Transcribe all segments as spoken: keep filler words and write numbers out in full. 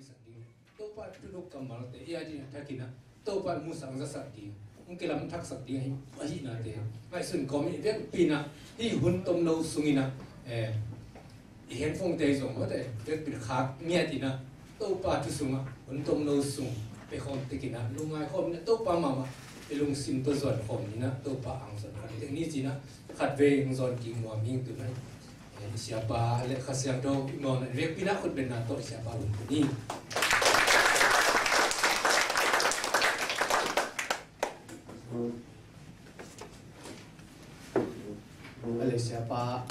Sak ding. Topa thuduk kammalte i a ding a thakin ah Topa musak zasak ding, hong kilam thaksak ding ahi, ahihnate ngaihsun kawm i vekpi in ah, hih hun tomno sungin ah, eh, i henphongte zong mawte vekpi in khak ngiat in ah, Topa thu sungah hun tomno sung pia khawm tekin ah lungngai khawm in ah, Topa mahmah i lungsim tawh zuan khawm in ah, Topa ang zuan khawm tek ni ci in ah, khatvei hong zawn kik nuam ing tu in ah. Eh, i siapa le Kha Siangtho i muang in vekpi in ah khutbenna tawh i siapa hun tu ni. Ale siapa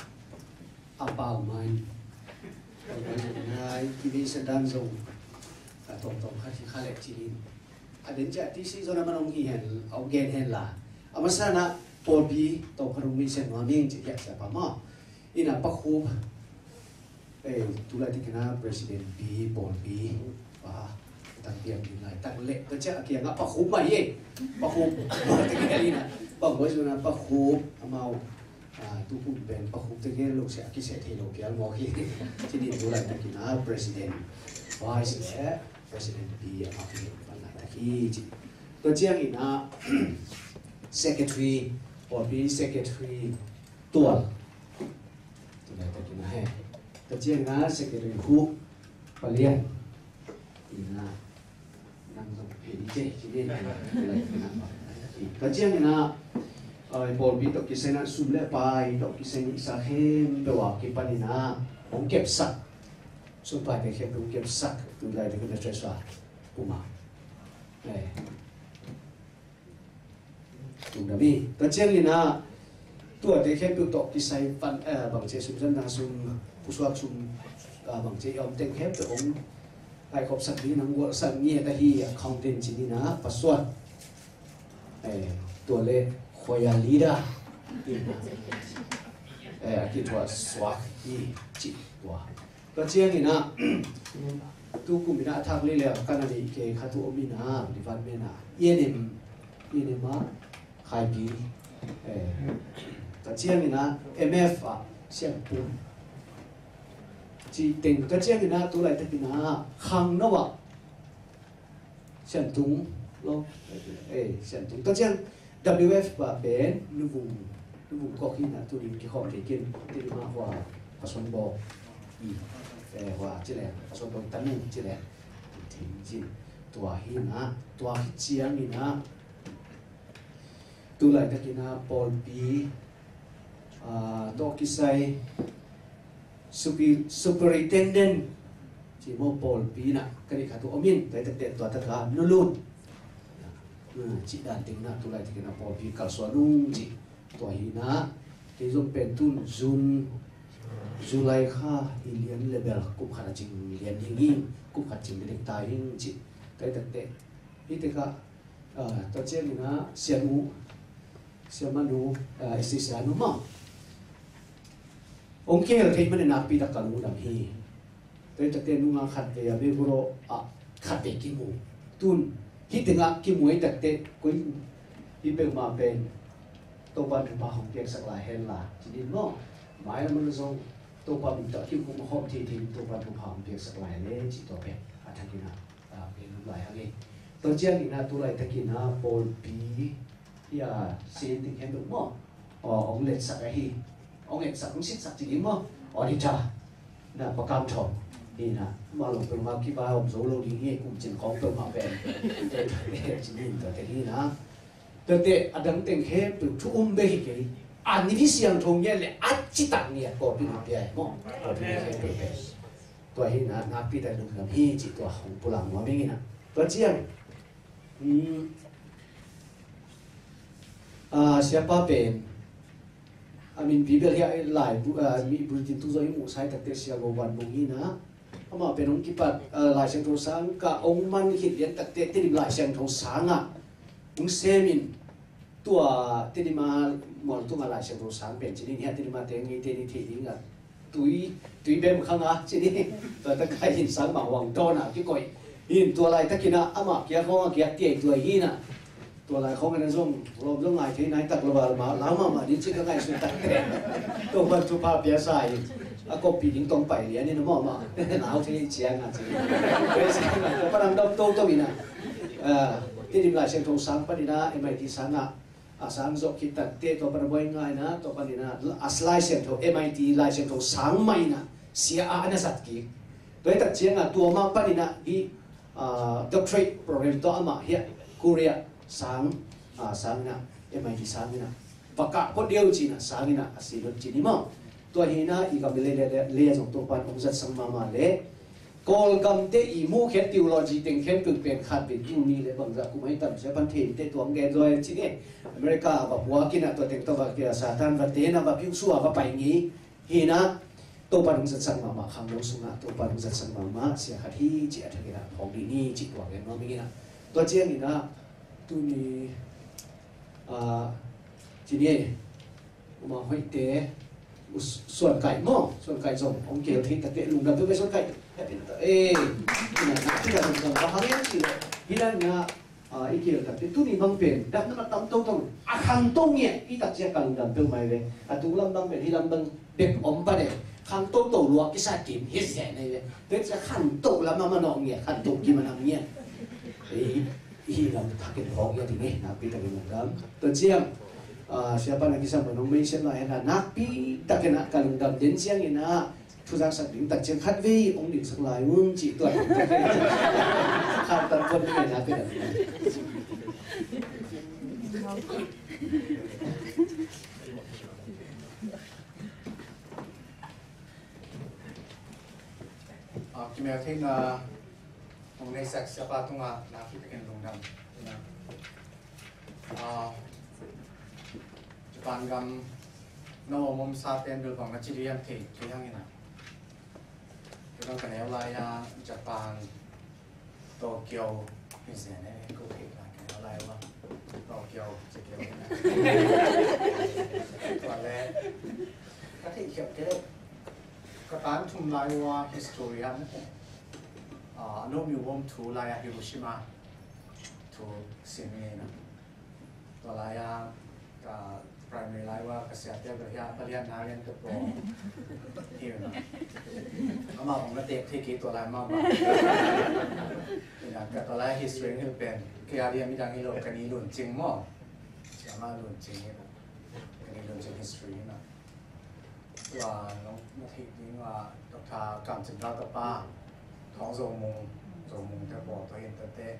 a pau mai. Ngai kibei sa dan zong a tongtong khat hi kha le cinin. A den cia ti si zona manong hi hen, au gen hen la. A masa na pawlpi tong khanung mi sen nuam ing ci hiak siapa maw. Ina pakhup, eh, tulai tikina President pi, pawlpi pa, tang piang ding lai tak leh ka cia a kiangah pakhup mah hi. Pakhup, pakhup, bang boi zuna pakhup amau, ah, tukum pen pakhup te gen lo sia kiseh thei lo pial mawk hi. Cinin tulai tikina President, Vice le President pi amau hi pan lai tak hi ci. Tua ciangina Secretary, pawlpi Secretary tual. Tulai takina he. Tua ciangina Secretary hu palian. Ina nang zong he ni ce ci ni. Tua ciangina, eh, pawlpi tawh kisai na sum le pai tawh kisai ni sa khempeuh a kipanina hong kepsak. Sum pai te khempeuh hong kepsak. Tulai takina treasurer puma. Eh. Tungdam hi. Tua ciangina tuate khempeuh tawh kisai pan, eh, bangci sum, zan na sum, pusuak sum, ah, bangci om teng khempeuh hong kaikhopsak ding nang gualsak ngiat ahi accountant cinina pasuat. Eh, tua le choir leader. Eh, a kithuah suak hi ci tua. Tua ciangina, tukum ina a thak lei le a kan a neih kei khat uh om ina, department a, E N M, E N M a, khaipi, eh, tua ciangina, M F a, siangpum. Ci teng, tua ciangina, tulai takina, khangno a, Siantung lo. Eh, Siantung. Tua ciang W F pa pen Luvung, Luvung kok hi na, tunin kikhawm thei kin. Tini mah hua Pasuan Bawk. Eh, hua ci leng Pasuan Bawk tanu ci leng. Thing ci. Tua hi na, tua hi ciangina. Tulai takina pawlpi, ah, tawh kisai supi-, superintendent ci maw, pawlpi na ka neih khat uh om in, tua hi takte tua taka Nu Lut, ah, ci dan ding na tulai takina pawlpi kalsuan ung ci. Tua hi na kei zong pen tun June, July kha hi lian le bel kum khat a cing lian ding hi, kum khat cing ding ta hi ci. Tua hi takte hi teka Ah, tua ciangina Sianu, Siamanu, ah, Esti Sianu maw. Hong kihel thei manin nakpi tak ka lungdam hi. Tua hi takte nunga khatvei a Beburo ah khatvei kimu. Tun hih tengah kimu hi takte koi hi peuhmah pen Topa thupha hong piaksak lai hen la. Ci din maw. Mai lam zong Topa min tawh kikum khawm thei thei Topa thupha hong piaksak lai le ci tua pen a thakina. Ah, kei lum lai hang e. Tua ciangina tulai takina pawlpi ia sin ting hen duk maw. Aw, hong letsak ahi. Hong etsak, hong sitsak ci ding maw. Auditor na Pa Kam Thawm hi na. Ma lo peuhmah kiva om zo lo ding hi, kum cin khawng peuhmah pen. Ci ding tua te hi na. Tuate a dang teng khempeuh thu um bek hi kei. A ni hi siangtho ngiat le a citak ngiat pawlpi na pia hi maw. Pawlpi na khempeuh pen. Tua hi na, nakpi tak lungdam hi ci tua hong pulak nuam ing ina. Tua ciang, um, ah, siapa pen a min Bibel hi a lai bu-, ah, mi bulletin tu zong i muhsai takte Sia Go Van Bung hi na. Amah pen hong kipat, ah, Lai Siangtho sang ka hong man khit lian takte Tedim Lai Siangtho sangah hong semin. Tua Tedim a mual tungah Lai Siangtho sang pen ci ding hi a, Tedim a te ngei te ni thei ding a. Tui, tui bem khang a ci ding. Tua tak a hin sang mah huang tawn a kikoih. Hin tua laitakin a amah kiak hong a kiak tiai tua hi na. Tua lai khawng ina zong lawm zong ngai thei nai tak lo a, lau mahmah ding ci ka ngaihsut tak te. Topa'n thupha pia sa hi. A kawppih ding tawh pai lian in a mawh mah. Lau thei ciang a ci. Tua ciang a, tua pan hong dam toto in a. Ah, Tedim Lai Siangtho sang panin a, M I T sang a, a sang zawh khit takteh, tua pan a buai ngai in a, tua panin a, a Lai Siangtho, M I T Lai Siangtho sang mah in a, sia a na zat kik. Tua hi tak ciang a, tua mah panin a, hi, ah, doctorate program tawh amah hiah Korea sang, ah, sang in a, M I T sang in a, va kah phot deuh ci in a, sang in a, a si lut ci ni maw. Tua hi in a, i gam le le le le zong tua pan hong zat sang mahmah le. Kawlgam te i muh khiat theology teng khempeuh pen khat vei tu ni le bangzah kum ahi tam sia pan thei te tuang gen zaw e ci ni. America va puak in a tua teng tawh va kia Satan va te in a va piu sua va pai ngi. Hi in a, Topa nung zat sang mahmah, khangno sungah Topa nung zat sang mahmah, sia khat hi ci a thak in a phawk dih ni ci tua gen nuam ing in a. Tua ciang in a, tuni, ah, ci ni, Uma Hoihte, u s-, Suan Kaih maw, Suan Kaih zong hong kihel thei takte lungdam peuhmah Suan Kaih, happy na ta, eh, ina, na, ina, lungdam ka hang hiam ci leh, hi lai na, ah, i kihel takte, tuni bang pen, dam na ma tam toto, a khangto ngiat, i tak ciang ka lungdam peuhmah hi ve, a tu lam bang pen, hi lam bang, bek om pa de, khangto to lua kisa kim, hi se nei ve, tua ciang khangto lam a ma nawh ngiat, khangto kim a nam ngiat. Eh, Hi lam takin hawk ia ding e, nakpi takin lungdam. Tua ciang, ah, siapa na kisam nong mei siam lai hena, nakpi takin a ka lungdam den ciang ina, thuzak sak ding tak ciang khat vei, ong ding sak lai un ci tua. Khat tan pon ding e, nakpi takin. Ah, kimel theihna hong neisak siapa tungah nakpi takin lungdam. Ah, Japan gam na om om sa ten bel bang na ci lian thei kei hang ina. Kei bang ka neu lai a Japan Tokyo, hi zen e, ko thei lai ka neu lai ua. Tokyo, Tokyo. Tua le, ka thei khiap kei. Ka tan thum lai ua history ah, ah, no mi wom thu lai a Hiroshima thu sim nge na. Tua lai a ka primary lai ua ka siate bel hia palian na lian ka po. Hiu na. Ama ong na tek thei ki tua lai ma ba. Ina ka tua lai history ngil pen. Kia dia mi dang hi lo ka ni lun cing mo. Siama lun cing hi. Ka ni lun cing history na. Tua nong na thei ding a Doctor Kam Cin Rau tapa, Thawng Zo Mung, Zo Mung te paw, tua hin tate.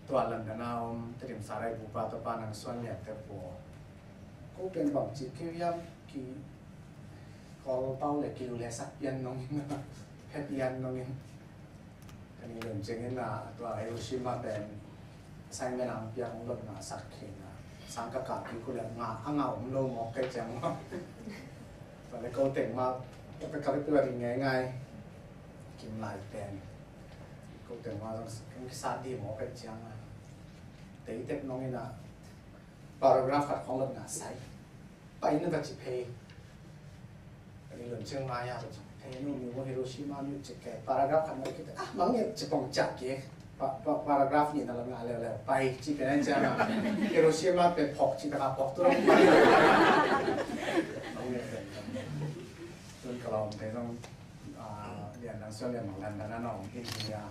Tua London a om, Tedim Sarai Bupa tapa Nang Suan Lian te paw. Ko pen bang ci kiu hiam ki kawl pau le kilu le sak pian nong in, phet pian nong in. Ka ni lun cing in a, tua Hiroshima pen assignment ang piak hong lot na sak khin a. Sang ka kah kik uh le nga, a nga om lo mawk kai ciang ma. Tua le ko teng ma, ka ka ka ding ngai ngai. Kim lai pen. Ko teng ma zong kong kisat di mawk kai ciang a. Tei tek nong in a, paragraph khat khong lot na sai. Pai na ka ci phei. Ka ni lun cing ngai a ka ci phei nu mi wo Hiroshima mi ci ke paragraph khat na ki ah mang nge ci pong cak ke. Pa, pa, paragraph ni na la nga leu leu. Pai ci pe na ciang a. Hiroshima pe phok ci ta ka phok tu. Mang nge pe. Tun ka lawm te zong, ah, Lian Nang Suan Lian Mang Lan na na nong engineer.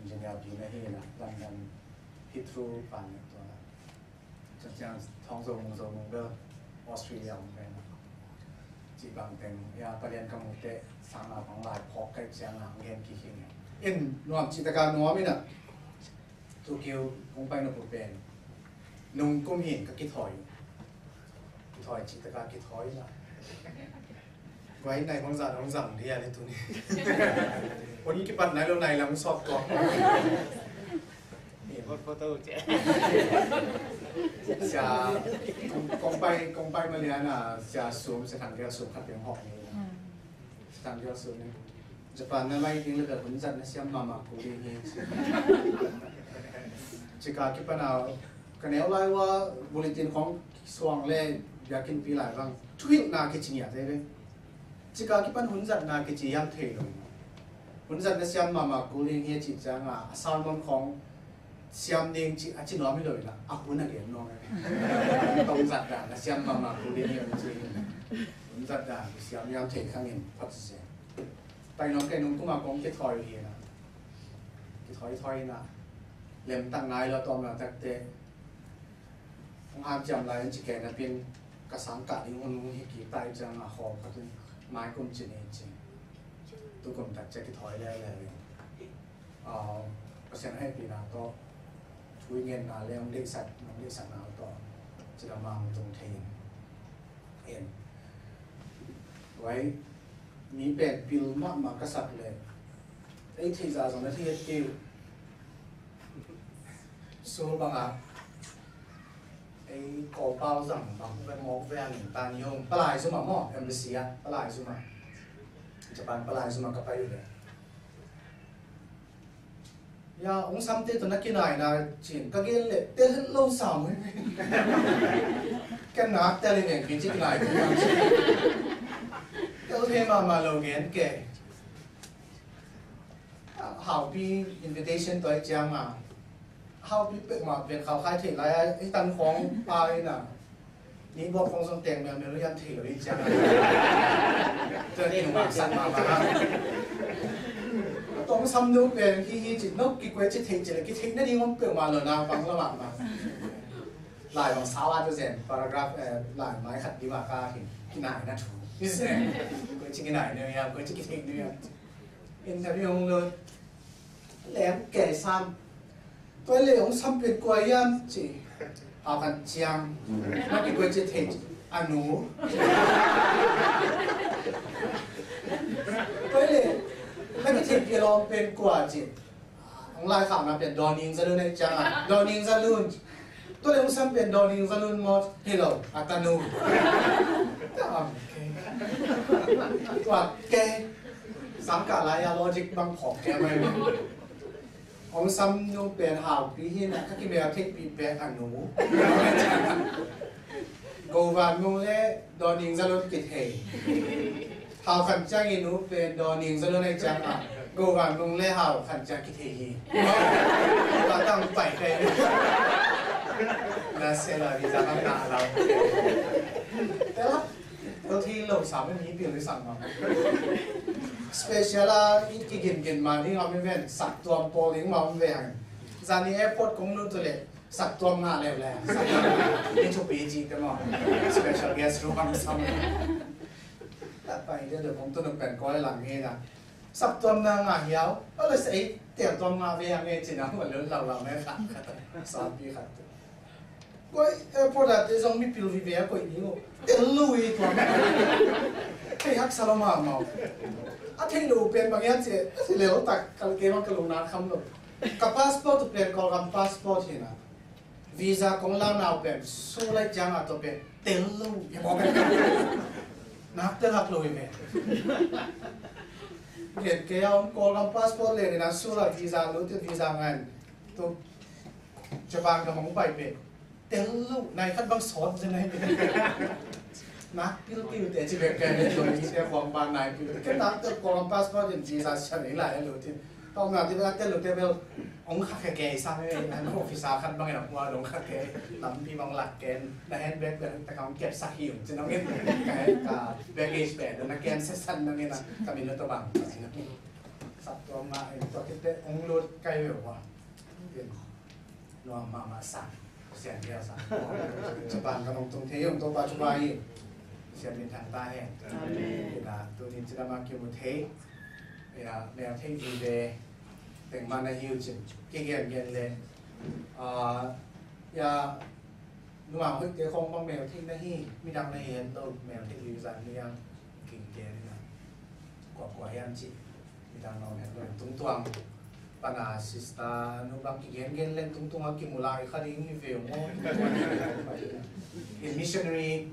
Engineer pi na hi na. London Heathrow pan na tua na. Tua ciang Thawng Zo Mung, Zo Mung bel Australia om pen. Ci bang teng, ya, palian ka mu te, sang a bang lai phawk kai ciang a, ngen ki hi nge. In nuam ci taka nuam ina. Tokyo kong pai na pu pen. Nung kum hin ka kithawi. Kithawi ci taka kithawi na. Guai nai bang zah nong zang dia le tuni. Pon kipat nai lo nai lam sawt ko. Ni hot photo che. Sia, kong, kong pai, kong pai ma lian a, sia sum, sia thang kia sum khat piang hok ni. Sia thang kia sum ni. Japan na mai ding le ka hun zat na siam mama ku ding hi. Cika kipan a, ka neu lai ua bulletin khong suang le biakin pi lai bang. Thuhilhna kici ngiat te ve. Cika kipan hun zatna kici hiam thei lo. Hun zatna siam mahmah kul ding hi a cih ciangin a sermon khong siam ding ci, a ci nuam hi lo in a, a hun a gen nuam hi. Tong zatna na siam mahmah kul ding hi a ci. Zat dan kisiam hiam thei khangin phot sese. Tainong kei nung kuma kong kithawi hi na. Kithawi thawi na. Lemtak ngai lo tom lo takte. Hong hanciam lai in ci kei na pin ka sang kah ding hun hong hi kik ta i ciang a haw khat in mai kum ci ni ci. Tu kum tak cia kithawi leuleu in. Pasian hehpihna tawh thu i ngenna le hong deihsak, hong deihsakna tawh ci lam a hong tung thei in. En. Wai, mi pen pil mahmah ka sak le ei theih zah zong na thei et kei uh. Sul bangah ei Kawlpau zang bang ve mawk ve a ning tan i hong palai zuma maw, embassy ah palai zuma, Japan palai zuma ka pai uh le. Ya, hong samte tawh na kinaina cin ka gen leh tel het lo sam hi. Ken nak tel hi veng pi ci kinai pi veng ci. Tel thei mahmah lo gen ke. Haupi invitation tawh i ciang a, haupi pek mah pen khau khai thei lai a, i tan khawng pa in a. Ni bawk kong zong teng miamia lu yan thei lo i ciang a. Tua ni nung a san ma ma ha. Tong sam nu pen hi hi ci no kikuai ci thei ci le kithei na ding om peuh ma lo na bang la ma ma. Lai bang sawa tu zen paragraph, eh, lai mai khat di ma ka hin kinai na thu. Kikuai ci kinai nu ya, kikuai ci kithei nu ya. Interview hong lut. Lem kei sam. Tua le hong sam pen kua hiam ci. Hau Khan Ciang. Na kikuai ci thei ci. A nu. Tua le na kithei pi lawm pen kua ci. Hong lai khau na pen Dawning Za Lun a i ciang a. Dawning Za Lun. Tua le hong sam pen Dawning Za Lun maw hi lo, a tanu. Tua ke. Sangkah lai a logic bang phawk ke mai. Hong sam nu pen Haupi hi na ka kimel theihpih pen a nu. Go Van Mung le Dawning Za Lun kithei. Hau Khan Ciang i nu pen Dawning Za Lun a i ciang a. Go Van Mung le Hau Khan Ciang kithei hi. Ka tang pai kai. Na se la visa ka na la. Te la. Tel thei lo sam mi pil i sang ma. Special a i kigin gin ma ding a mi ven sak tuam pawl ding ma mi ve hang. Zani airport kong lut tu le. Sak tuam ngah leuleu. Sak tuam ngah. Ni thupi ci te maw. Special guest room ang sam. Tat pai deuh deuh kong tun pen koi lang hi na. Sak tuam na ngah hiau. Ala sei tel tuam ngah ve ang e ci na. Wa lun lau lau me khat khat. Sa pi khat. Koi airport a te zong mi pil vive a koi ni ngo. Tel lu i tuam. Thei haksa lo mahmah. A thei lo pen bang hian ci. A si lel tak kal ke bang ka lo na kham lo. Ka passport tu pen Kawlgam passport hi na. Visa kong la nau pen su lai ciang a to pen tel lo hi mawk. Nak tel hak lo hi ve. Gen kei a om Kawlgam passport le ni na su la visa lo te visa ngan. Tu Japan ka mong pai pen tel lo nai khat bang sawt zen ai. Nak pil pil te ci bek kai le lo ni te kuang ban nai pil. Ke nak tel Kawlgam passport in visa sian ni lai lo tin. Tawm na ti bel a tel lo te bel ong kha khe kei sa me an officer khat bang in a hua dong kha kei. Tampi bang lak ken na handbag bel ta kang kep sa hi ung ci nong in. Ka baggage bag na ken se san nong in a ka min lo to bang. Sak tuam ngah in tua khit teh ong lut kai ve ua. Nuam mahmah sang. Sian bia sang. Japan ka nong tung thei ong Topa Topa hi. Sian min thang ta hen. Amen. Ina tunin ci dama kimu thei. Ina mel thei vive. Teng man a hiu cin. Kigen gen le. Ah, ya, nua hoih te khong bang mel thei na hi. Midang na hi hen lo mel thei vive zan ni yang. King gen ina. Kua kua hiam ci. Midang nong het lo tungtuang pana sister nu bang kigen gen leng tungtuang a kimu lai kha ding hi ve maw. In missionary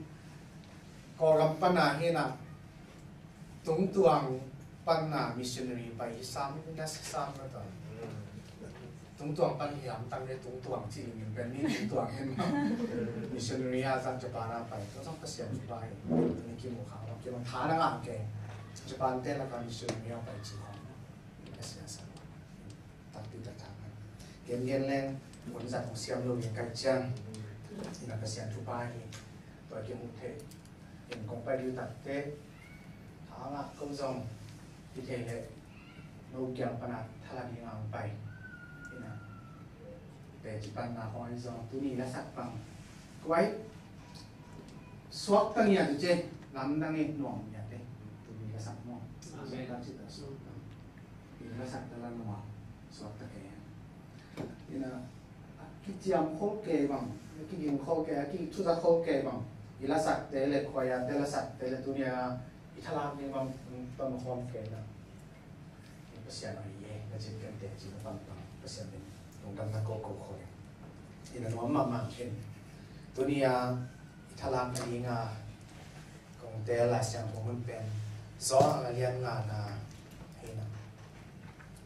Kawlgam pana hi na tungtuang pana missionary pai hi sam na sam na ta. Tungtuang pan hiam tang le tungtuang ci ling in pen ni tungtuang hin ma. Missionary a zang Japan a pai. Tua zang Pasian pai. Ni kimu kha ma kimu tha na ngah ke. Japan te laka missionary a pai ci khong. Pasian sa. Takpi tak tak. Gen gen leng. Kon zat hong siam lo gen kai ciang. Ina Pasian thu pai. Tua kimu thei. Inn kong pai ding takte, tha ngah ko zong hi thei leh no kiang pana thala ding a hong pai. Ina, teci panna khong ahi zong tuni lasak pang. Kuai suak tang ia tu ce, lamdang e nuam ia te. Tuni lasak mo. Amen. Suak tang. Ina, lasak tala nuam. Suak tang e. Ina, a kiciam khol kei bang, a kiging khol kei, a kithuzak khol kei bang, i lasakte le, khuaiate lasakte le, tunia i thalak ding bang, ton khawm kei na. Pasian a i e, na cin kente cin a pangpang, Pasian in lungdam na ko ko khol. Ina nuam mahmah khin. Tunia i thalak a dinga kong tel Lai Siangtho mun pen Johan a lian ngana hi na.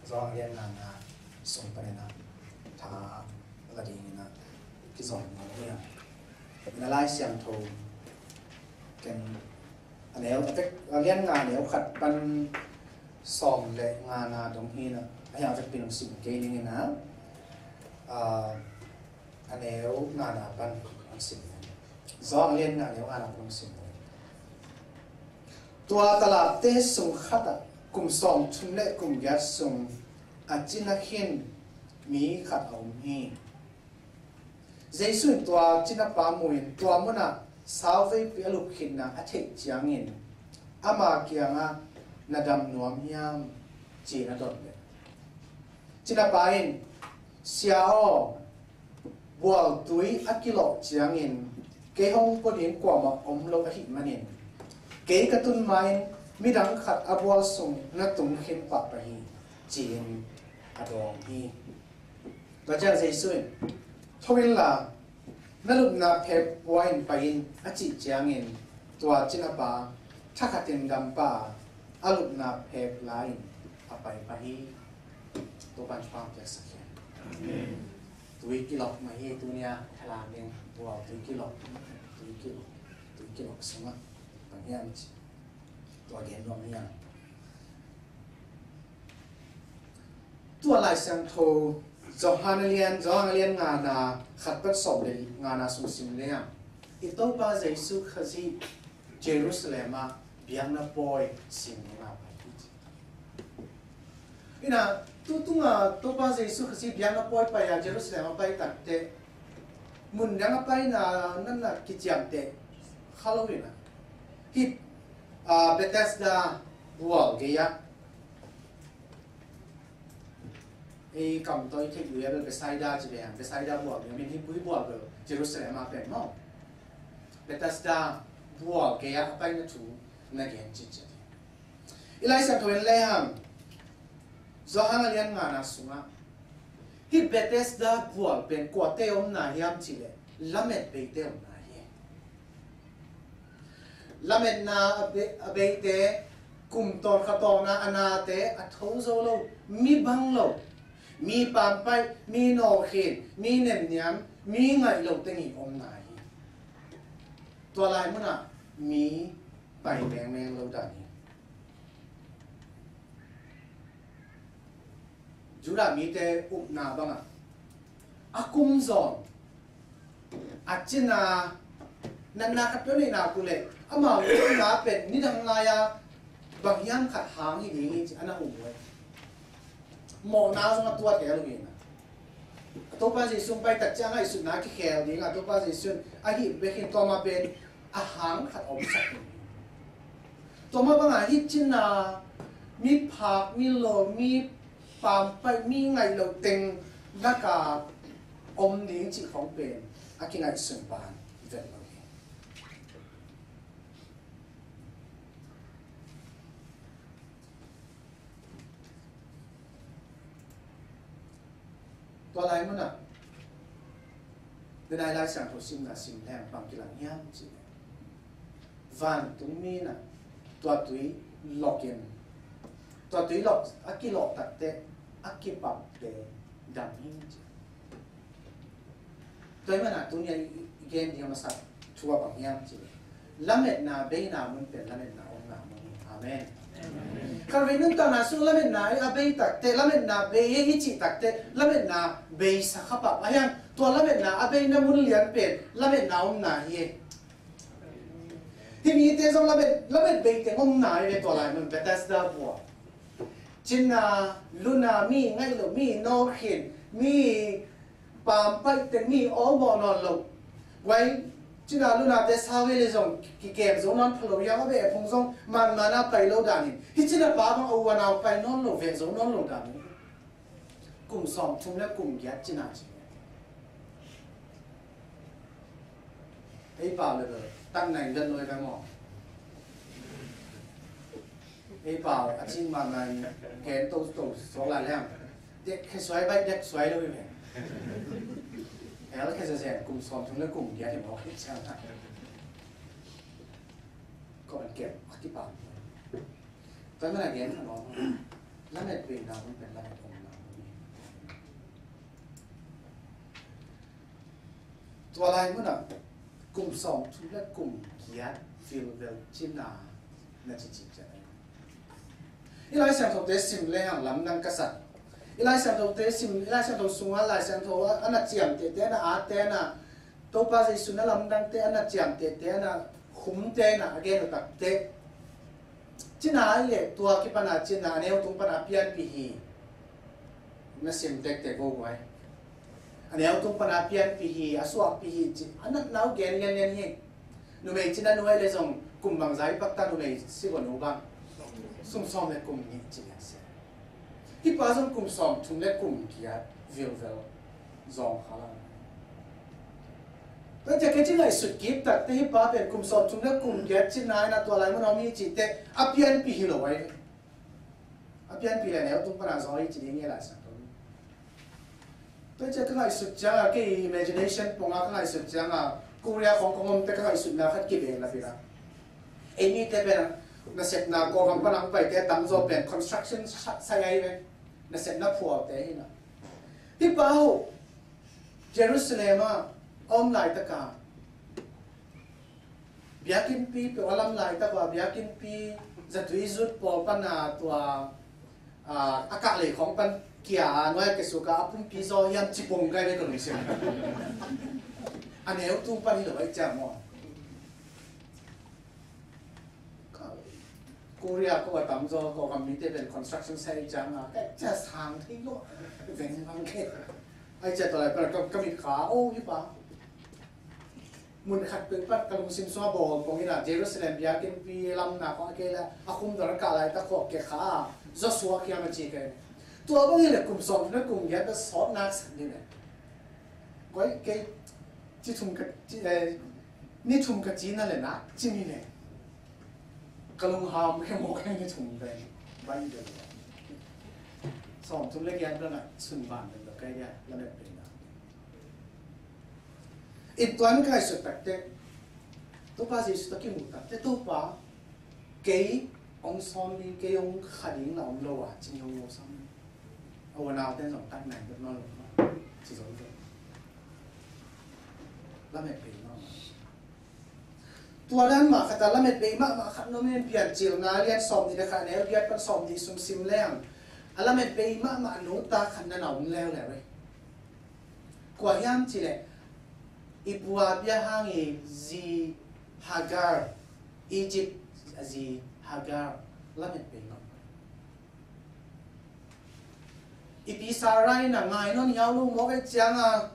Johan a lian ngana sung panin a tha la ding ina kizom ngam hi a. Ina Lai Siangtho ken a neu a vek, a lian nga neu khat pan sawm le ngana dong hi na. A hiang vek pin hong sim kei ding ina. A, a neu ngana pan hong sim. Johan a lian nga neu ngana pan hong sim. Tua talapte sung khatah kum sawm thum le kum giat sung a cina khin mi khat a um hi. Jesu in tua cinapa mu in tua munah sauveipi a lup khitna a theih ciangin ama kiangah, "Na dam nuam hiam?" ci-in a dot leh, cinapa in, "Sia aw, bualtui a kilawh ciangin kei hong pua ding kuamah om lo ahih manin kei ka tun ma-in midang khat a bual sung na tung khin pah pah hi," ci-in a dawng hi. Tua ciang Jesu in, "Tho inla, na lupna phek pua in pai in," a cih ciangin tua cinapa thakhatin dampah a, a lupna phek la-in a pai pah hi. Topa'n thupha piaksak hen. Amen. Tui kilawh mah hi tunia, thalak ding bual tui kilawh, tui kilawh, tui kilawh sungah bang hiam cih tua gen nuam hi a. Tua Lai Siangtho Johan a lian, Johan a lian ngana khat pan sawm le ngana sung sim leng, i Topa Jesu Khazih Jerusalem ah biakna pawi sim ding a pai hi ci. Ina, tutunga Topa Jesu Khazih biakna pawi pai a Jerusalem a pai takte mun dang a paina nanna kiciamteh kha lo ina. Hih, a, Bethesda bual gei ah, ei kam tawh i theih uh a bel Bethsaida ci ve hang, Bethsaida bual gei ah, min hih pui bual gei Jerusalem a pen maw. Bethesda bual gei ah a paina thu na gen cinciat hi. I Lai Siangtho in lehang Johan a lian ngana sungah hih Bethesda bual pen kuate omna hiam cih leh lamet beite omna hi. Lametna a be-, a beite kum tawn kha tawna a nate a tho zo lo, mi bang lo, mi pampaih, mi nawlkhin, mi nemniam, mi ngaih lo teng i omna hi. Tua lai munah mi pai mengmeng lo dan hi. Judah mite upna bangah a kum zawn a cina natna khat peuh neih nak uh leh amau upna pen nidang lai-a bang hiam khat hang hi ding hi ci a na um uh. Mawhna zong a tuat hel uh hi na. A Topa Jesu hong pai tak ciang a ngaihsutna a kikhel ding a Topa Jesu in a hih bek hi, tua mah pen a hang khat a omsak ding hi. Tua mah bangah hih cina mi phak, mi lawl, mi pampaih, mi ngaih loh teng laka om ding cih khawng pen a kingaihsun pan vet lo hi. Tua lai munah, denai Lai Siangtho simna sim leng bang kilang hiam cih leh, vantungmi in ah tua tui lawkin, tua tui lawk a kilawh takteh a kipapte dam hi ci. Tua ahih manin tuni-a i, i gen ding a masa thu a bang hiam cih leh, lametna beina mun pen lametna omna mun hi. Amen. Amen. Kha vei nuntakna sung lametna a bei takteh, lametna bei hi i cih takteh, lametna beisa kha pah a hiang, tua lametna a beina mun lian pen lametna omna hi. Hih mite zong lamet, lamet bei teng om nai ve tua lai mun Bethesda bua. Cina, luna, mi ngaih lo, mi nawk khin, mi pampaih teng, mi awlmawh nawn lo. Guai, cina, lunate sau ve le zong kikem zo nawn pha lo, hiam a beh phung zong manmana pai lo danin. Hih cina pa bang a u a nau pai nawn lo, ve zo nawn lo danin. Kum sawm thum le kum giat cina ci. Ei pau le bel, tak nai vet lo i ka maw. Ei pau, a cing mahmah in gen to to suak lai leng. Dek khe suai baih dek suai lo i ve. El khe zazen kum sawm thum le kum giat hi mawk hi ciang. Ko ban kem, a kipau. Tua man a gen kha maw. Lamet bei na hun pen lamet om na hun hi. Tua lai munah kum sawm thum le kum giat vilvel cina na cici ciat ahi. I Lai Siangthote sim le hang lamdang ka sak. I Lai Siangthote sim, i Lai Siangtho sunga Lai Siangtho a na ciamtehte na atte na Topa Jesu na lamdangte a na ciamtehte a na khumte na a gen uh takte. Cina ai le tua kipana cina a neu tung pana a pianpi hi. Na sim tektek go guai. A neu tung pana a pianpi hi, a suahpi hi ci a natna uh gen lianlian hi. Numei cina nuai le zong kum bangza i pakta numei si ua nu bang. Sum sawm le kum nih ci lian sia. Hih pa zong kum sawm thum le kum giat vilvel zawng kha la. Tua ciang kei ci ngaihsut kik takte hih pa pen kum sawm thum le kum giat cina ina tua lai mun a om hi cihte a pianpi hi lo ai. A pianpi le neu tung pana zaw hi ci ding hi Lai Siangtho. Tua ciang ka ngaihsut cianga kei imagination ponga ka ngaihsut cianga Korea khong kong omte ka ngaihsutna khat kibel a pila. Ei mite pen nasepna Kawlgam pana hong paite a tamzaw pen construction sa-, sai ai ve. Nasepna phualte hi na. Hih pa uh Jerusalem ah a om laitaka biakinnpi peuh a lam laitak ua biakinnpi zatui zut pawl pana tua, a, a kah lei khawng pan kia a nuai a kiasuka a pumpi zaw hiam ci pong kai ve ka lungsim. A neu tung pan hi lo ai ciang maw. Korea ko a tamzaw ko kam mite pen construction site cianga ka cia sang thei lo. Veng vang ke. Ai cia tawh lai pan ka, ka mit kha o hi pa. Mun khat peuh pat ka lungsim sungah bawl pong ina Jerusalem biakinnpi lamna khawng a kei le a khum dawr a kah laitak khawng ke kha Joshua kiang a ci kei. Tua bang hi le kum sawm na kum giat a sawt nak sak ni le. Koi kei ci thum ka ci, eh, ni thum ka ci na le nak ci ni le. Ka lungham khe mawk khe ni thum pen bai de le. Sawm thum le giat na sun ban de le kai dia la met pe na. I tuan ka ngaihsut takte, Topa Jesu tawh kimu takte, Topa, kei hong sawm ding, kei hong kha ding na om lo a, cing hong lo sam. A ua nau ten zong tak nai bet nawn lo, ci zo zo. Lamet pei nawn lo. Tua dan mah khat a lamet pei mahmah khat na om in Piancilna lian sawm nih le khat a neu giat pan sawm nih sung sim leng. A lamet pei mahmah nu ta khat na na om leuleu ei. Kua hiam cih leh i pu a bia hang i zi Hagar, Egypt a zi Hagar lamet pei ngam. I pi Sarai na ngai nawn hiau lo mawk ei cianga,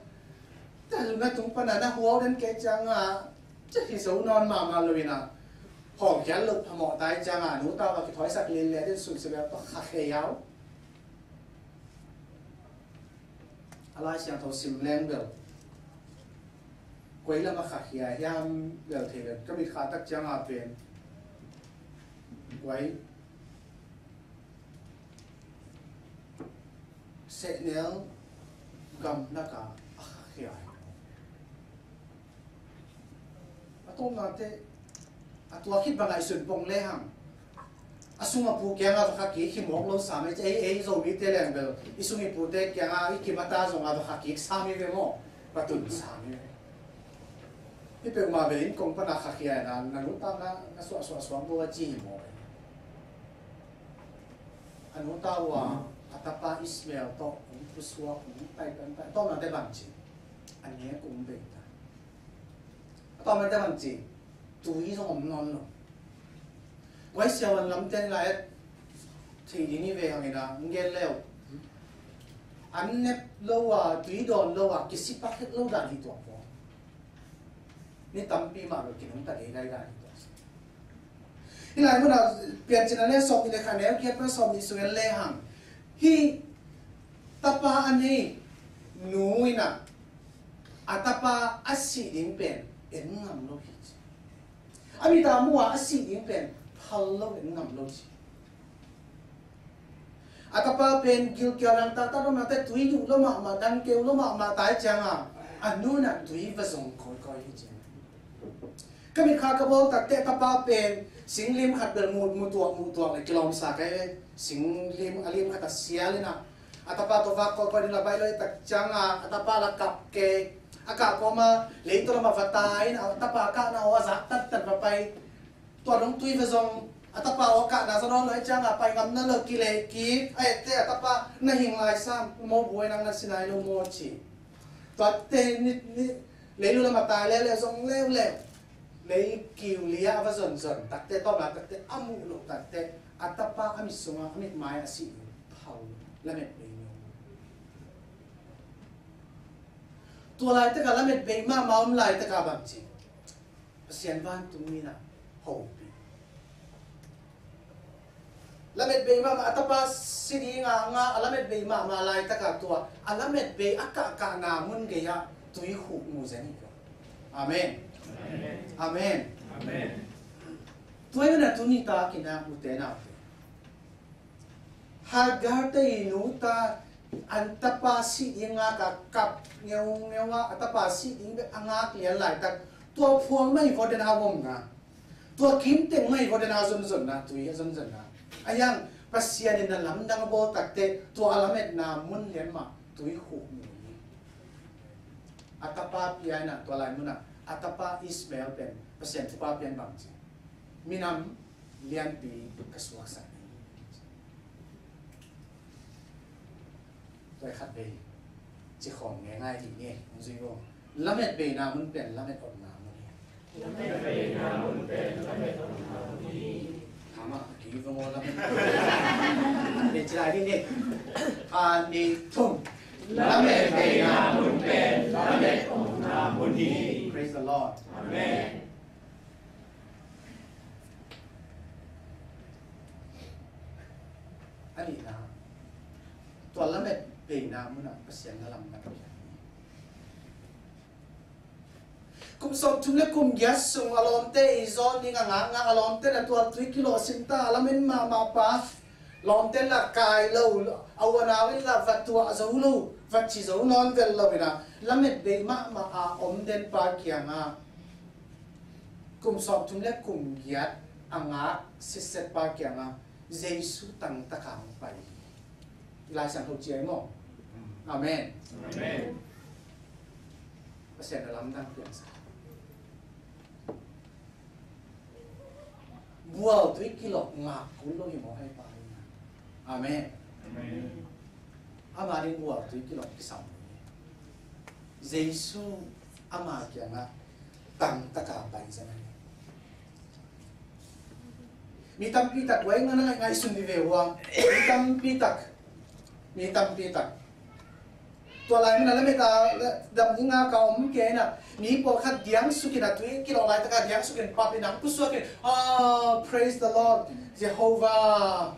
ta na tung pana na huau den kei cianga, cia hi zo nawn mahmah lo ina, hawm khial lo phamawh tai cianga, nu ta va kithawisak lin le den sun se bel pa kha khe hiau. A Lai Siangtho sim leng bel koi lam a khakhia hiam bel thei bel ka mit kha tak cianga pen koi sehnel gam laka a khakhia hi. A tawpna te, a tua khit bang ngaihsun pong le hang. A sung a pu kianga va kha kik hi mawk lo sam ei, ei, ei Zomite leng bel i sung i pute kianga i kim a ta zonga va kha kik sam i ve maw? Va tun sam i ve. Hi peuhmah bel inn kong pana khakhia na, na nu ta na, na suah suah suang bo a ci hi mawk ei. A nu ta ua a tapa Ismael tawh kong pusuak kong tai pan tai tawh na te bang ci. A nek kong bei ta. A tawh na te bang ci. tui zong om nawn lo. Guai siavuan lamte lai a thei ding hi ve hang ina, ng gen leu. An nep lo a, tui dawn lo a, kisipak het lo dan hi tuak maw. Ni tampi mah lo kinungta gei gai dan hi tuak. Hi lai mun a Piancil a le sawm nih le khat, neu giat pan sawm nih sung en le hang. Hih tapa a nei nu in a, a tapa a sih ding pen en ngam lo hi ci. A mit a mu a, a sih ding pen phal lo, en ngam lo ci. A tapa pen gilkial nang taktak lo mah te, tui duh lo mahmah, dang keu lo mahmah tai ciang a, a nu in a tui va zong kawikawi hi ci. Ka mitkha ka bawl tak teh a tapa pen singlim khat bel mu, mu tuak, mu tuak le kilawmsa ka hi ve. Singlim, a lim khat a sial in a, a tapa tawh vak kawikawi ding la baih lo hi tak ciang a, a tapa la kap kei. A kah kawm a, leitawh lam a va tai in a, a tapa kahna aw a zak tattat va pai. Tua dong tui va zong, a tapa aw kahna za nawn lo hi ciang a, pai ngam na lo, kileh kik, a etteh a tapa na hing lai sam, maw buai nang na si nai lo maw ci. Tua teh ni, ni, leilu lam a tai leuleu zong leuleu. Lei kiu lia a va zonzon tak teh, tawm a tak teh, a muh loh tak teh, a tapa a mit sung a, a mit mai a sih lo, phal, lamet bei lo. Tua laitak a lamet bei mahmah om laitak a bang ci. Pasian vantung in a hopih. Lamet bei mahmah, a tapa si ding a ngak a lamet bei mahmah laitak a tua a lamet bei a kahkahna mun gei ah tui huh mu zen hi. Amen. Amen. Amen. Amen. Tua ahih manin a tuni tak in a ute naute, Hagar te i nu ta, a tapa sih ding ngak a kap ngeungeu a, a tapa sih ding bek a ngak lian laitak, tua phuang mah hi vawt den a om na. Tua kim teng mah hi vawt den a zonzonna, tui a zonzonna. A hiang Pasian in a lamdang a bawl tak teh, tua a lametna mun lian mah tui huh mu hi. A tapa pia in a, tua lai mun a, a tapa Ishmael pen Pasian thupha pia in bang ci. Minam lianpi ka suaksak hi. Tua khat vei ci khawm ngeingai dih ni, hong zui vo. Lamet beina mun pen lamet omna mun hi. Lamet beina mun pen lamet omna mun hi. Hama, ki vong o lamet. An be ci lai dih ni. An ni thum. Lamet beina mun pen lamet omna mun hi. Praise the Lord. Amen. A nihna, tua lamet beina mun ah Pasian na lam na pia. Kum sawmthum le kum giat sung a lawmte i zawn ding a ngakngak, a lawmte na tualtui kilawh sim ta, a lamen mahmah pa, lawmte la kai lo, a u a nau in la va tuah zo lo, va ci zo nawn vel lo in a, lamet bei mahmah a om den pa kiangah, kum sawmthum le kum giat a ngak sitset pa kiangah Jesu tangtaka hong pai hi. I Lai Siangtho ciai maw? Amen. Amen. Pasian a lamdang piangsa. Bual tui kilawh ngak kul lo hi maw, hai pa hi na. Amen. Amen. Ama ding bual tui kilawh kisam lo hi. Jesu ama kiangah tangtaka pai zen a hi. Mi tampi tak, wai ngana ngai ngai sun di ve ua. Mi tampi tak. Mi tampi tak. Tua lai mun a lamet a dam ding a ka om kei na. Mi pawlkhat diang sukin a tui kilawh laitaka diang sukin pap in ang pusuakin, "Ah, praise the Lord, Jehovah.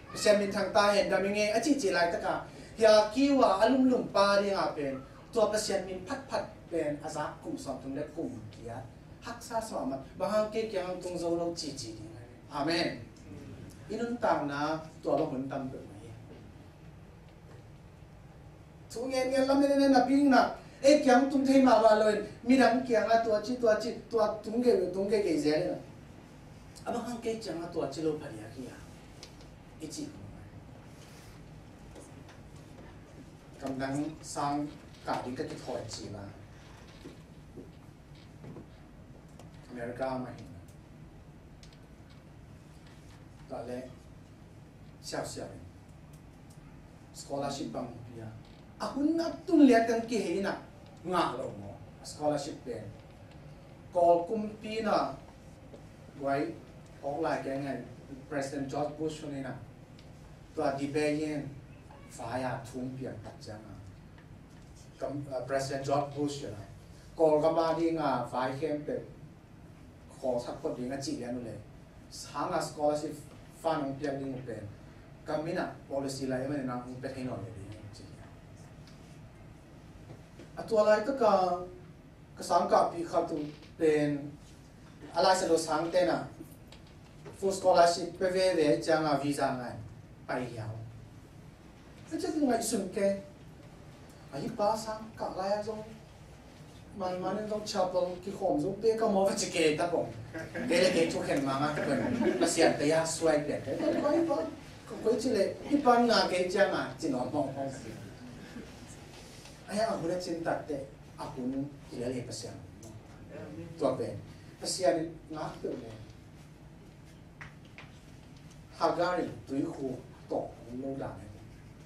Pasian minthang ta hen, dam i ngei," a cihcih laitaka, hia kiu a a lumlum pa dinga pen tua Pasian min phatphat pen a zak kum sawmthum le kum giat haksa sa mahmah. Bang hang kei kiang tung zo lo cihcih ding. Amen. I nuntakna tua bang hun tam peuh mai. Thu ngen ngen lam nene na pingna. Ei kiang tung thei mahmah loin midang kiangah tua ci, tua ci, tua tung gei, tung gei gei zel na. A bang hang kei kiangah tua ci lo pha dia kia. I ci. Kamdang sang kah ding ka kithawi ci la. America mah hi. Tua le siausiau in scholarship bang pia. A hun a tun liat kan kihei na ngah lo maw. A scholarship pen Kawl kumpi na guai awk lai keng ngai President George Bush hun ina tua debate in fai a thum piang tak ciang a kam, uh, President George Bush ina Kawl gam a ding a fai khempeuh khawl sak phot ding a cih lian uh le sang a scholarship fund hong piak ding uh pen gam ina policy lai man ina hong pia thei nawn lo ding a cih lian. A tua laitak a ka sangkahpih khat uh pen a laisa lo sang tena full scholarship pe veve cianga visa ngai pai hiau. A ciat ngaihsun ke a hi pa sangkah lai a zong man man in zong chapel kikhawm zo pe ka maw va ci ke ta kong. Ke le ke thukhen manga ka pen Pasian te ya suai pe ke koi pa ka koi ci le hi pa nga ke cianga ci nawm hong hong si. A hiang a hun a cin takte a hun hi le le Pasian. Tua pen Pasian in ngak peuh le Hagar in tuikhu tawh hong lo dan e.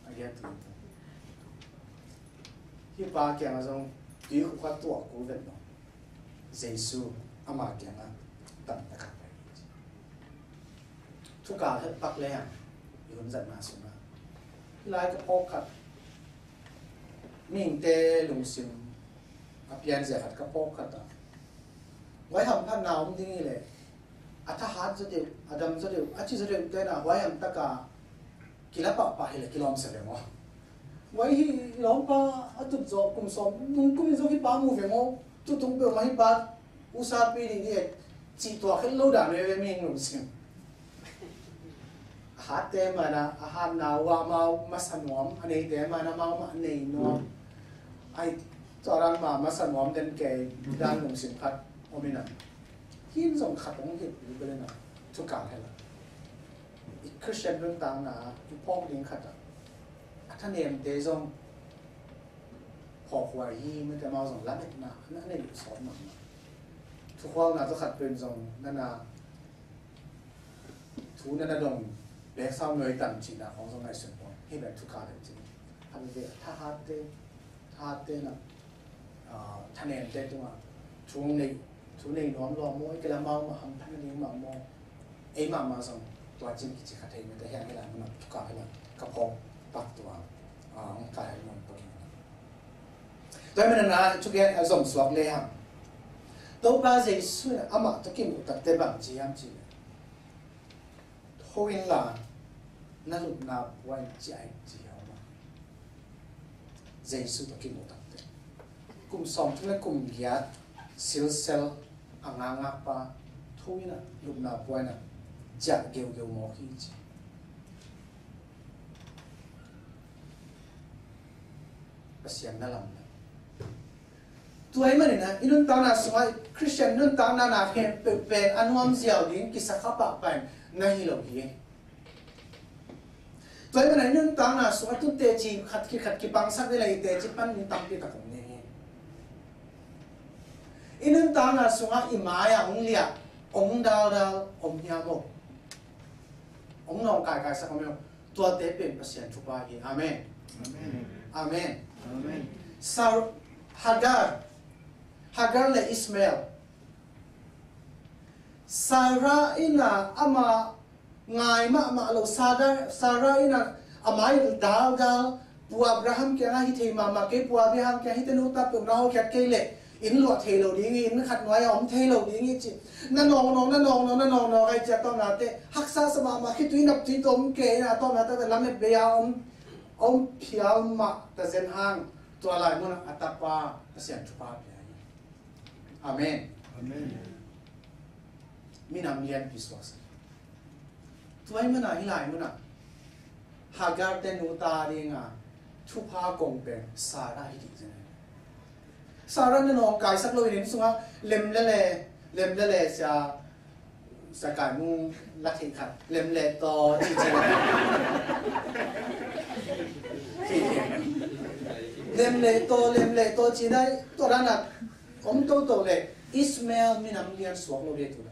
A gia tuikhu hi pa kiang a zong tuikhu kha tuah ku ven lo. Jesu ama kiang a tam takah pai. Thukal het pak le ang i hun zatna sungah hi lai ka phawk khat mihingte lungsim a pianzia khat ka phawk khat a vai hamphatna om ding hi le a thahat zaw deuh a dam zaw deuh a ci zaw deuh tena vai hamtaka kila pahpah hi le kilawmsa ve maw? Vai hi lawmpa a tut zawh kum sawm nung kum in zawh hi pa mu ve maw? Tutung peuhmah hi pa usa pi ding hi e cih tuak het lo dan veve mi hing lungsim. A hatte mana a hatna uh amau masa nuam a neite mana amau mah nei nuam. Ai tuarang ma masa nuam den kei dan lungsim khat om ina hin zong khat ong hit lu belena thukal hela i Christian nuntakna i phawk ding khat a a thanemte zong phawkhuai hi mete amau zong lametna na nei sawt mahmah. Thukhualna tawh khat pen zong nana thu nana dong bek sau noi tam cihna khong zong ngaihsun pawng hi bek thukha le cih. A bebe thahatte thahatte na thanemte tungah thu nei thu nei nuam lua maw i kila mau mah hamphatna ding mah maw? Ei mahmah zong tua cin kici kha thei mete hiang hila nunah thukha hila ka phawk pak tua hong kai hel nuam pawh ding. Tua hi manana thugen a zom suak le hang Topa Jesu in amah tawh kimuh takte bang ci hiam cih le tho inla na lupna puan ciah in ci hiam a Jesu tawh kimuh takte kum sawmthum le kum giat silsel a ngakngakpa tho ina lupna puan a ciah geugeu mawk hi ci. Pasian na lam na. Tua ahih manin ah i nuntakna sungah Christian nuntakna na khempeuh pen a nuam ziau ding kisakha pahpah na hi lo hi. Tua ahih manin ah i nuntakna sungah tun teci khat kikhat kipangsak ding le i teci pan ding tampi tak om ding hi. I nuntakna sungah i mai-ah hong liah hong daldal om hiam aw? Hong nawngkaikaisak om hiam aw? Tuate pen Pasian thupha hi. Amen. Amen. Amen. Amen. Sar Hagar Hagar le Ismael. Sarah in ah ama ngai mahmah lo Sarah, Sarah in ah a mai dalgal Pu Abraham kiangah hi thei mahmah kei, Pu Abraham kiangah hite nuta peuh na hawlkhiat kei leh inn luah thei lo ding hi, inn khat nuai-ah om thei lo ding hi ci. Na nawknawk na nawknawk na nawknawk ai cia tawmnate haksa sa mahmah khitui naptui tawm kei in ah tawmnate lamet bei-a om om phial mah ta zen hang tua lai munah a tapa Pasian thupha pia hi. Amen. Amen. Minam lianpi suaksak. Tua hi mana hi lai muna Hagar te nuta dinga thupha kong pen Sarah hi dih zen. Sarah na nawngkaisak lo in inn sunga lem lele lem lele sia Sakai mu la thei khat lem le taw ci ci. Lem le taw lem le taw ci nai taw dana om to to le Ismael minam lian suak lo dia tu.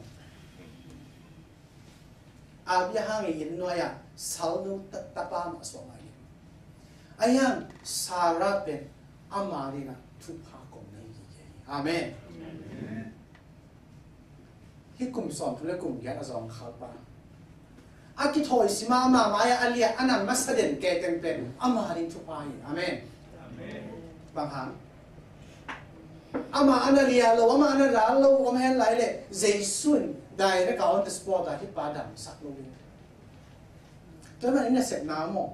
Abraham i inn nuai-ah salnu tapa mah suak ngai. Ahiang Sarah pen ama dina thupha kong nei hi. Amen. Hih kum sawmthum le kum giat a zawngkhal pa, a kithawi sima mahmah a, a liah a nang masa den ke teng pen ama ding thupha hi. Amen. Amen. Bang hang? Ama a na liah lo, ama a na ral lo om hen lai leh Jesu in direct a on the spot a hih pa damsak lo ding. Tua man in a sepna maw?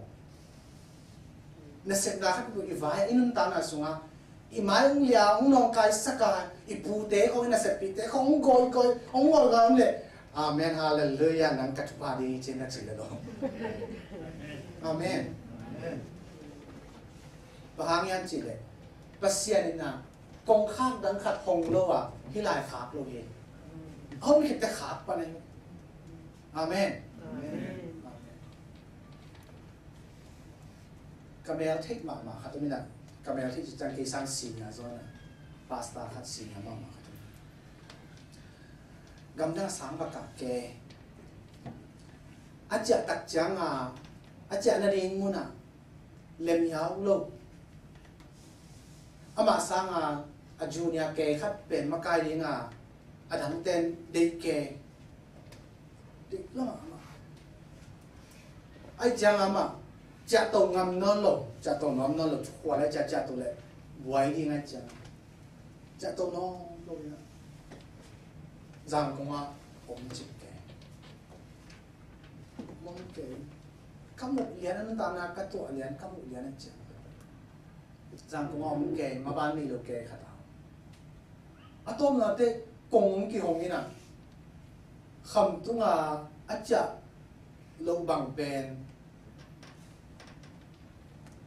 Nasepna khat i vai, i nuntakna sungah i mai hong lia, hong nawngkaisak a, i pute khawng, i naseppihte khawng hong gawigawih, hong gawigawih om leh, "Amen, halleluiah, nang ka thupha ding hi," ci-in na cih leh lo. Amen. Bang hang hiam cih leh Pasian in a kongkhak dang khat hong lo a, hih lai khak lo hi. Hong khit teh khak pan ahi. Amen. Amen. Ka mel theih mahmah khat om in a, ka mel theih cih ciang kei sang senior zaw in a, pastor khat senior mahmah khat om in a, gamdang a sang va kah ke. A ciah tak ciang a, a ciah nading mun ah lem hiau lo. Amah sang a, a junior ke khat pen makai ding a, a dangten deih ke. Deih lo amah. Ahih ciang amah ciahto ngam nawn lo, ciahto nuam nawn lo, thukhua lai ciah, ciahto leh buai ding ahih ciang ciahto nawn lo in a, Zangkong ah om cih ke. Mong ke, ka muh lian a, nuntakna ka tuah lian, ka muh lian ahih ciang Zangkong ah om ke, maban nei lo ke khat a, a tawpna teh kong hong kihong in a, khamtung a a ciah loh bang pen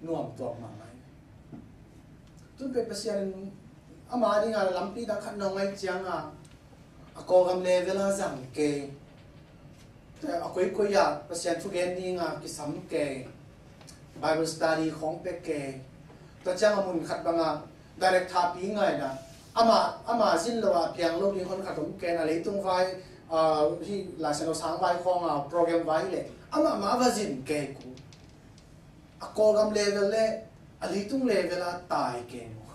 nuam tuak mahmah hi. Tun pen Pasian in ama ding a lampi dang khat na hong ngai ciang a, a Kawlgam level a zang kei. A koikoi ah Pasian thugen ding a kisam kei. Bible study khawng pia kei. Tua ciang a mun khat bang a direct thapi ngai in a, ama, ama zin lo a piang lo ding hon khat om kei in a, leitung vai, ah, hih Laisiangtho sang vai khawng a program vai hi leh amah mah va zin kei kul. A Kawlgam level leh a leitung level a tai kei maw.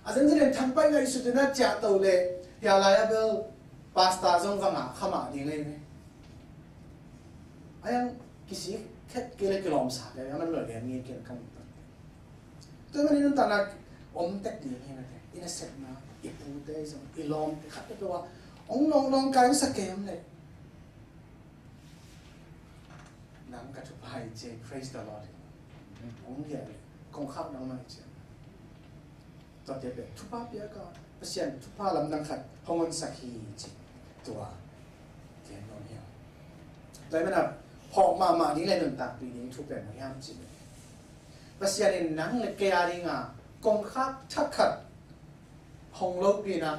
A zenzen in thangpai ngaihsut in a ciahto leh, hia lai a bel pastor zong va ngah kha mah ding ahi ve. A yang kisik khet kei leh kilawmsa kei, a man lo lian nge kei kan. Tua man in nuntakna om tek ding hi mate. I nasepna, i pute zong, i lawmte khat peuhpeuh a hong nawng nawngkai sa kei om leh, nang ka thupha hi ci, praise the Lord. Hong liah leh kongkhak nangmah hi ci. Tuate pen thupha piak a, Pasian thupha lamdang khat hong honsak hi ci. Tua gen nuam hi a. Tua ahih manin a phawk mahmah ding leh nuntakpih ding thu pen bang hiam cih leh, Pasian in nang leh kei a ding a kongkhak thak khat hong lopih in a,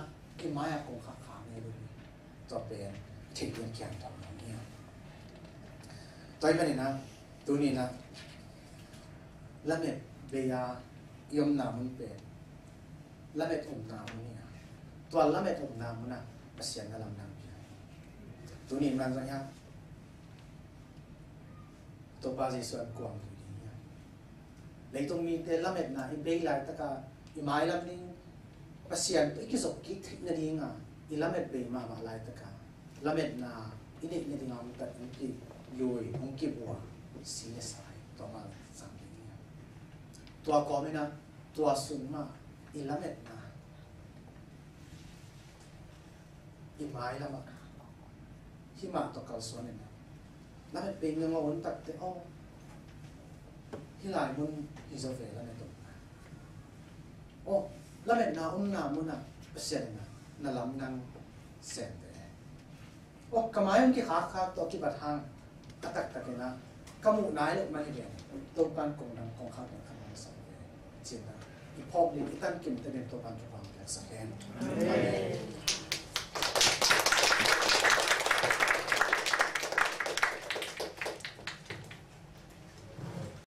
i mai a kongkhak khak ngei lo hi. Tua pen theih ding kiang tam nuam hi a. Tua ahih manin a, tuni in a, lamet bei a i omna mun pen lamet omna mun hi a. Tua lamet omna mun ah Pasian na lamdang pia hi. Tuni in man zong hi a, Topa Jesu an kuang ding hi a. Leitung mite lametna i bei laitak a, i mailam ding Pasian tawh i kizop kik theih nading a i lamet bei mahmah laitak a, lametna i neih nading a hong tat, hong kilui, hong kibua si leh sa hi. Tua mah zang ding hi a. Tua kawm in a, tua sung mah i lametna i mailam ah hih mah tawh kalsuan in a, lamet bei nang a om tak teh, aw, hih lai mun hi zaw ve, lamet omna. Aw, lametna omna mun ah Pasian in a na lamdang sem ve. Aw, ka mai hong kikhakkhak tawh kibat hang a taktak in a, ka muh nai loh mah hi ve, Topa'n kong dang kongkhak dang khat hong sa ve, ci-in a i phawk ding, i tankim teng in Topa'n thupha hong piaksak hen. Amen.